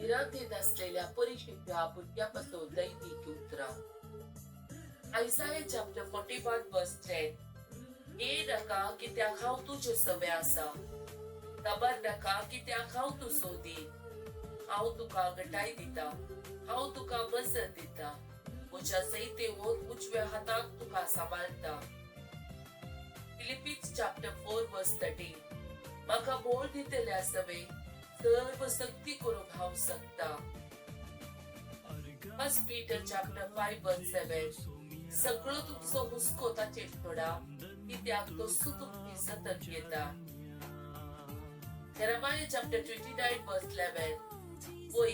भिरांतेंत आसलेल्या परिशेच्या भुरग्या पासून दैनीक उतरां. Isaiah chapter 41 verse 10. ये नाका कित्याक हांव तुजे सवे आसा, खबर नाका कित्याक हांव तूं सोदीन. हांव तुका गटाय दिता, हांव तुका मजत दिता, म्हज्या जैतेवंत उजव्या हाताक तुका सांबाळटा. Philippians chapter 4 verse 13. म्हाका बोळ दितल्या सवे सर्व सक्ती करूंक हांव शकता. First Peter chapter 5 verse 7. सगळो तुमचो हुस्को ताचेर सोडा, कित्याक तो तुमची जतन घेता. Jeremiah chapter 29 verse 11. वय,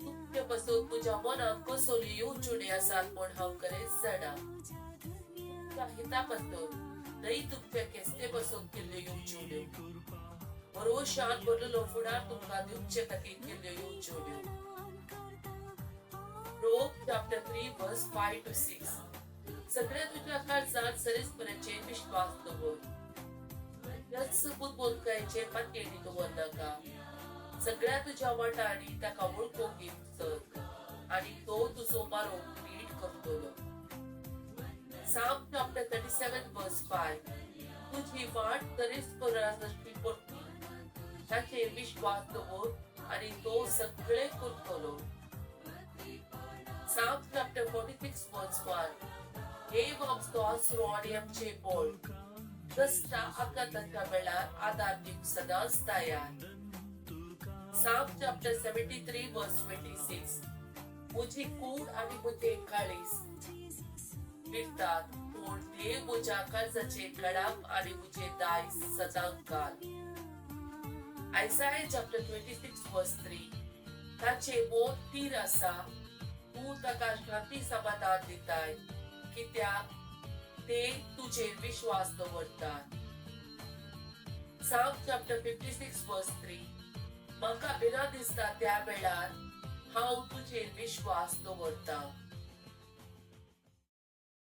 तुमचे पासून म्हज्या मनाक कसल्यो येवजण्यो आसात म्हूण हांव खरेंच जाणा, तुमच्या हिता पासून न्हय, तुमच्या केस्ते पासून केल्ल्यो येवजण्यो, भरवशान भरलेलो फुडार तुमकां दिवचे खातीर केल्ल्यो येवजण्यो. Proverbs chapter 3 verse 5 to 6. सगळ्या तुझ्या काळजात सरेसपणाचेर विश्वास दवर, बुदवंतकायेचेर पातयेणी दवर नाका. सगळ्या तुझ्या वाटांनी ताका वळखूंक घेवचो आनी तो तुजो मार्ग नीट करतलो. Psalm chapter 37 verse 5. तुझी वाट तरेकवार पडटी, ताचेर विश्वास दवर आनी तो सगळे करतलो. Psalm chapter 46 verse 1. देव आमचो आसरो आनी आमचे बळ, कश्टा आकांताच्या वेळार आदार दिवंक सदांच तयार. Psalm chapter 73 verse 26. म्हजी कूड आनी म्हजे काळीज फिरतात, पूण देव म्हज्या काळजाचे कडाप आनी म्हजे दायज सदांकाल. Isaiah chapter 26 verse 3. ताचे मोत थीर आसा, तूं ताका शांती समाधान दिताय, कित्याक ते तुजेर विश्वास दवरतात. Psalm chapter 56 verse 3. म्हाका भिरांत दिसता त्या वेळार हांव तुजेर विश्वास दवरता.